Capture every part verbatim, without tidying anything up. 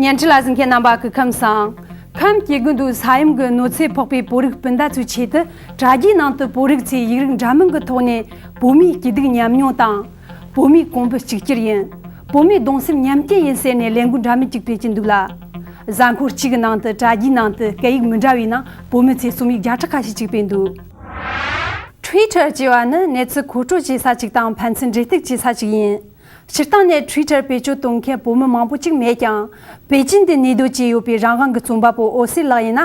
བརྙན་འཕྲིན་ལ་གཟིགས་མཁན་རྣམ་པ་སྐུ་ཁམས་བཟང་། ཁམས་སྐྱེ་རྒུ་མདོའི་ས་ཡོམ་གྱི་གནོད་འཚེ་ཕོག་པའི་བོད་རིགས་སྤུན་ཟླ་ཚོའི་ཆེད་དུ། དྲ་རྒྱའི་ནང་དུ་བོད་རིགས་ཚོས་ཡིག་རིགས་འདྲ་མིན་གྱི་ཐོག་ནས་བོད་མིའི་སྐྱིད་སྡུག་མཉམ་མྱོང་དང་། བོད་མིའི་གོང་བུ་གཅིག་གྱུར་ཡིན། བོད་མིའི་གདུང་སེམས་མཉམ་སྐྱེད་ཡིན་ཟེར་ནས་ལས་འགུལ་འདྲ་མིན་ཅིག་སྤེལ་གྱི་འདུག་ལ། གཟའ་འཁོར་གཅིག་གི་ནང་དུ་དྲ་རྒྱའི་ནང་དུ་སྐད་ཡིག་མི་འདྲ་བའི་ནང་བོད་མི་ཚོས་རྩོམ་ཡིག་བརྒྱ་ཕྲག་ཁ་ཤས་ཅིག་སྤེལ་འདུག Twitter་ཅེས་པ་ནི་གནས་ཚུལ་མཁོ་སྤྲོད་བྱེད་ས་ཅིག་དང་ཕན་ཚུན་འབྲེལ་གཏུག་བྱེད་ས་ཅིག་ཡིན། སྤྱིར་བཏང་ནས་Twitter་བེད་སྤྱོད་གཏོང་མཁན་བོད་མི་མང་པོ་ཅིག་མེད་ཀྱང་། པེ་ཅིན་དུ་གནས་སྡོད་བྱས་ཡོད་པའི་རང་དབང་གི་རྩོམ་པ་པོ་འོད་ཟེར་ལགས་ཡིན་ན།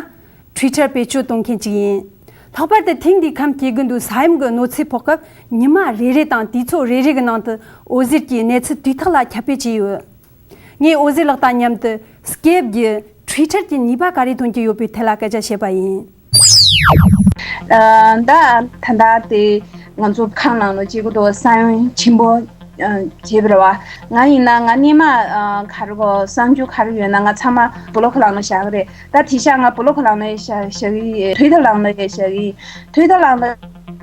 Twitter་བེད་སྤྱོད་གཏོང་མཁན་ཅིག་ཡིན། ལྷག་པར་དུ་ཐེངས་འདིའི་ཁམས་སྐྱེ་རྒུ་མདོའི་ས་ཡོམ་གྱི་གནོད་འཚེ་ཕོག་སྐབས་ཉི་མ་རེ་རེ་དང་དུས་ཚོད་རེ་རེ་གི་ནང་དུ་འོད་ཟེར་གྱིས་གནས་ཚུལ་དུས་ཐོག་ལ་ཁྱབ་སྤེལ་བྱས་ཡོད། ངས་འོད་ཟེར་ལགས་དང་མཉམ་དུ་Skype་བརྒྱུད་Twitter་གྱི་ནུས་པ་ག་རེ་ཐོན་གྱི་ཡོད་པའི་ཐད་ལ་སྐད་ཆ་བཤད་པ་ཡིན། ཨ། ད་ད་ལྟ་དེ་ང་ཚོ་ཁམས་ནང་ལ་སྐྱེ་རྒུ་མདོ་ས་ཡོམ་ཆེན་པོ་ཨ་བྱས་པ་རེད་བ། ང་ཡིན་ན་ང་སྔོན་མ་ཨ་ག་རེ་གོ་གསར་འགྱུར་ག་རེ་ཡོད་ན་ང་ཚང་མ་བི་ལོག་གི་ནང་ལ་བཞག་གི་རེད། ད་དེང་སང་ང་བི་ལོག་གི་ནང་ལ་བཞག་བཞག་གི་ཡོད། Twitter་ནང་ལ་བཞག་གི་ཡོད། Twitter་ནང་ལ་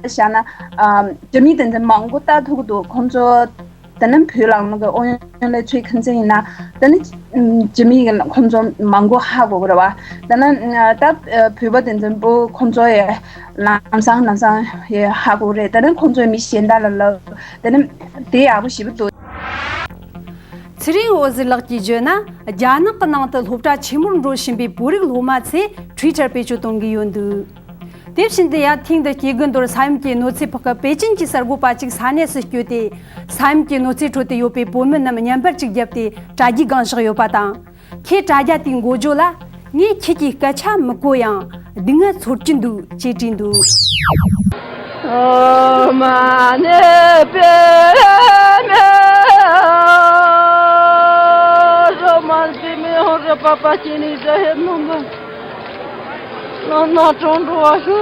བཞག་ན་ཨ་རྒྱ་མི་དེ་འདྲ་མང་པོ་ལྟ་ཐུབ་ཀྱི་འདུག་ཁོང་ཚོ་དེ་ནས་བོད་ནང་ལོགས་ཀྱི་ཨུ་ཡོན་ལས་ཚོས་ཁ་འཛིན་ཡིན་ན། དེ་ནས་ཨམ་རྒྱ་མི་གི་ཁོང་ཚོ་མང་པོ་ཧ་གོ་གི་རེད་བ། དེ་ནས་ཨ་ད་ཨ་བོད་པ་དེ་འཛིན་པོ་ཁོང་ཚོ་ཡི་ལམ་སང་ལམ་སང་ཡི་ཧ་གོ་རེད། དེ་ནས་ཁོང་ཚོས་མི་གཞན་དག་ལ་ལབ། དེ་ནས་དེ་ཡག་པོ་ཞེ་པོ་འདུག་ཚེ་རིང་འོད་ཟེར་ལགས་ཀྱིས་བརྗོད་ན། རྒྱ་ནག་གི་ནང་དུ་སློབ་གྲྭ་ཆེན་མོར་འགྲོ་བཞིན་པའི་བོད་རིགས་སློབ་མ་ཚོས་Twitter་བེད་སྤྱོད་གཏོང་གི་ཡོད་འདུག་དེ་བཞིན་དུ་ཡང་ཐེངས་འདི་སྐྱེ་རྒུ་མདོར་ས་ཡོམ་གྱི་གནོད་འཚེ་ཕོག་སྐབས་པེ་ཅིན་གྱི་གསར་འགོད་པ་གཅིག་ས་གནས་སུ་བསྐྱོད་དེ། ས་ཡོམ་གྱི་གནོད་འཚེ་ཁྲོད་དུ་ཡོད་པའི་བོད་མི་རྣམས་བརྙན་པར་གཅིག་བརྒྱབ་སྟེ་དྲ་རྒྱའི་སྒང་བཞག་ཡོད་པ་དང་། ཁོས་དྲ་རྒྱ་དེའི་འགོ་བརྗོད་ལ། ངས་ཁྱེད་ཀྱི་སྐད་ཆ་མི་གོ་ཡང་སྡུག་བསྔལ་ཚོར་གྱི་འདུག་ཅེས་བྲིས་འདུག་ཨོཾ་མ་ཎི་པདྨེ་ཧཱུྃ། ཨོཾ་མ་ཎི་པདྨེ་ཧཱུྃ། རེ་པ་པ་ཀྱེ་ནི་ཛ་ཧེ་ནམ་པ། ལ་ན་གྲོང་འགྲོ་བ་ཤུ།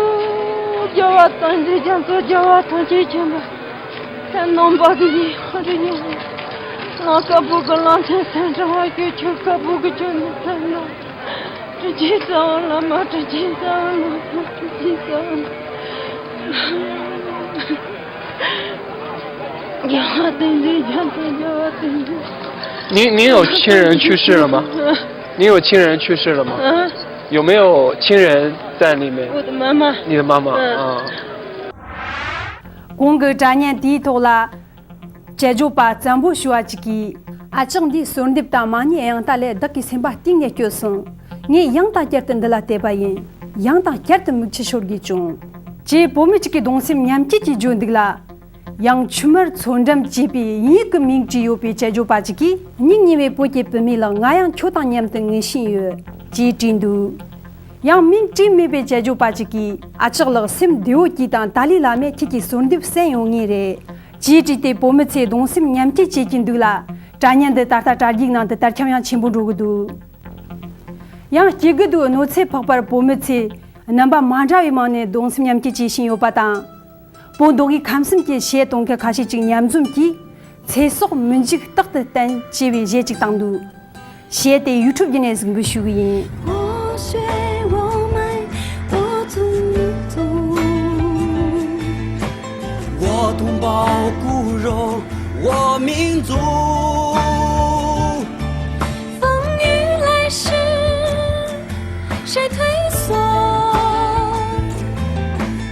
རྒྱལ་བ་དང་རྗེ་རྒྱ་མཚོ་རྒྱལ་བ་ཐམས་ཅད་མཁྱེན་པ། ཁྱེད་རྣམ་པ་གི་ཡིད་ཧ་རི་ཉེ། ལ་ཀ་བུ་གི་ལ་ཐེ་སེང་དྲ་བ་ཀྱི་ཆུ་ཀ་བུ་གི་ཆུ་ནི་ཐན་ལ། དྲི་ཇི་ས་བ་ལ་མ་དྲི་ཇི་ས་བ་ལ་མ་དྲི་ཇི་ས་བ་ལ། རྒྱལ་བ་དང་རྗེ་རྒྱ་མཚོ་རྒྱལ་བ་དང་རྗེ། 您您有亲人去世了吗？您有亲人去世了吗？啊？有没有亲人在里面？我的妈妈。你的妈妈，嗯。啊。 གོང་གི་དྲ་བརྙན་དེའི་ཐོག་ལ། དཔྱད་བརྗོད་པ་བཙན་པོ་ཞུ་བ་ཅིག་གིས། ཨ་ཅག་འདིས་གསོལ་འདེབས་དང་མ་ཎི་གཡང་ལྟ་ལས་བདག་གི་སེམས་པ་གཏིང་ནས་སྐྱོ་སོང་། ངས་ཡང་དང་བསྐྱར་དུ་འདི་ལ་བལྟས་པ་ཡིན། ཡང་དང་བསྐྱར་དུ་མིག་ཆུ་ཤོར་དགོས་བྱུང་། ཅེས་བོད་མི་གཅིག་གི་གདུང་སེམས་མཉམ་སྐྱེད་ཀྱིས་བརྗོད་འདུག་ལ། ཡང་ཆུ་དམར་མཚོ་འགྲམ་ཅེས་པའི་དབྱིན་ཡིག་གི་མིང་བྲིས་ཡོད་པའི་དཔྱད་བརྗོད་པ་ཅིག་གིས། སྙིང་ཉེ་བའི་བོད་ཀྱི་བུད་མེད་ལགས། ང་ཡང་ཁྱོད་དང་མཉམ་དུ་ངུ་བཞིན་ཡོད། ཅེས་བྲིས་འདུག་ཡང་མིང་བྲིས་མེད་པའི་དཔྱད་བརྗོད་པ་ཅིག་གིས། ཨ་ཅག་ལགས་སེམས་བདེ་བོ་གྱིས་དང་ཏཱ་ལའི་བླ་མས་ཁྱེད་ཀྱི་གསོལ་འདེབས་གསན་ཡོང་ངེས་རེད། ཅེས་བྲིས་ཏེ་བོད་མི་ཚོས་གདུང་སེམས་མཉམ་སྐྱེད་བྱེད་ཀྱིན་འདུག་ལ། དྲ་བརྙན་འདི་ད་ལྟ་དྲ་རྒྱའི་ནང་དུ་དར་ཁྱབ་ཡང་ཆེན་པོ་འགྲོ་གི་འདུག་ཡང་སྐྱེ་རྒུ་མདོའི་གནོད་འཚེ་ཕོག་པར་བོད་མི་ཚོས་རྣམ་པ་མ་འདྲ་བའི་མིང་ནས་གདུང་སེམས་མཉམ་སྐྱེད་བྱེད་བཞིན་ཡོད་པ་དང་། བོད་མདོ་དབུས་ཁམས་གསུམ་གྱི་གཞས་གཏོང་མཁན་ཁ་ཤས་ཅིག་མཉམ་འཛོམས་ཀྱིས། ཚེ་སྲོག་མི་འཇིག་རྟག་ཏུ་བརྟན་ཅེས་པའི་གཞས་ཅིག་བཏང་འདུག་གཞས་དེ་ཡུ་ཊུབ་བརྒྱུད་ནས་གཟིགས་འབུལ་ཞུ་གི་ཡིན། 我学我们的祖宗，我同胞骨肉我民族。风雨来时，谁退缩？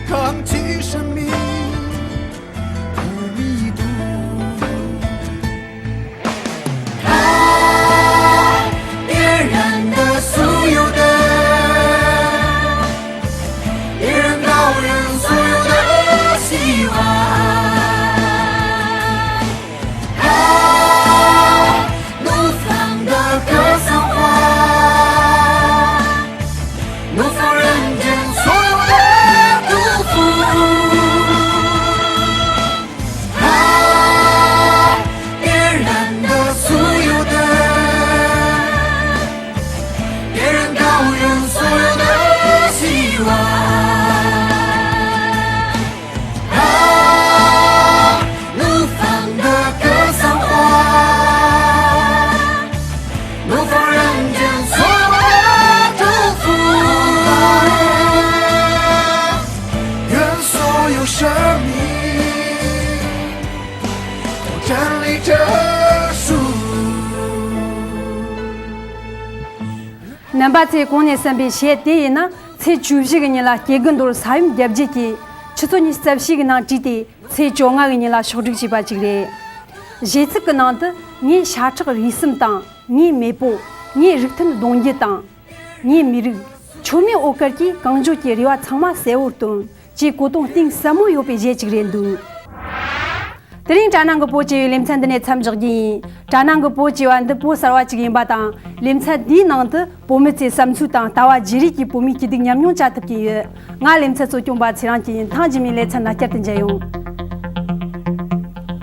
扛起生命 不迷途。他点燃的所有的，点燃到人所有的希望。他 རིམ་པ་ཚེས་གོང་ནས་གསན་པའི་གཞས་དེ་ཡིན་ན། ཚེས་བཅུ་བཞི་གི་ཉིན་ལ་སྐྱེ་དགུ་མདོར་ས་ཡོམ་བརྒྱབ་རྗེས་ཀྱི་ཆུ་ཚོད་ཉི་ཤུ་རྩ་བཞི་གི་ནང་བྲིས་ཏེ། ཚེས་བཅོ་ལྔ་གི་ཉིན་ལ་ཕྱོགས་སྒྲིག་བྱས་པ་ཅིག་རེད། གཞས་ཚིག་གི་ནང་དུ། ངའི་ཤ་ཁྲག་རུས་གསུམ་དང་། ངའི་མེས་པོ། ངའི་རིགས་མཐུན་གདུང་རྒྱུད་དང་། ངའི་མི་རིགས། མཆོད་མེ་འོད་དཀར་གྱིས་གངས་ལྗོངས་ཀྱི་རེ་བ་ཚང་མ་གསལ་བོར་སྟོན། ཅེས་གོ་དོན་གཏིང་ཟབ་མོ་ཡོད་པའི་གཞས་ཅིག་རེད་འདུག་དེ་རིང་དྲ་ནང་གི་བོད་ཅེས་པའི་ལེ་ཚན་འདི་ནས་མཚམས་འཇོག་རྒྱུ་ཡིན། དྲ་ནང་གི་བོད་ཅེས་པ་འདི་བོད་གསར་བ་ཅིག་ཡིན་པ་དང་། ལེ་ཚན་འདིའི་ནང་དུ་བོད་མི་ཚོའི་བསམ་ཚུལ་དང་ལྟ་བ་བརྗེ་རེས་ཀྱིས་བོད་མིའི་སྐྱིད་སྡུག་མཉམ་མྱོང་བྱ་ཐུབ་ཀྱི་ཡོད། ང་ལེ་ཚན་གཙོ་སྐྱོང་པ་ཚེ་རིང་སྐྱིད་ཡིན། ཐེངས་རྗེས་མའི་ལེ་ཚན་ནང་བསྐྱར་དུ་མཇལ་ཡོང་།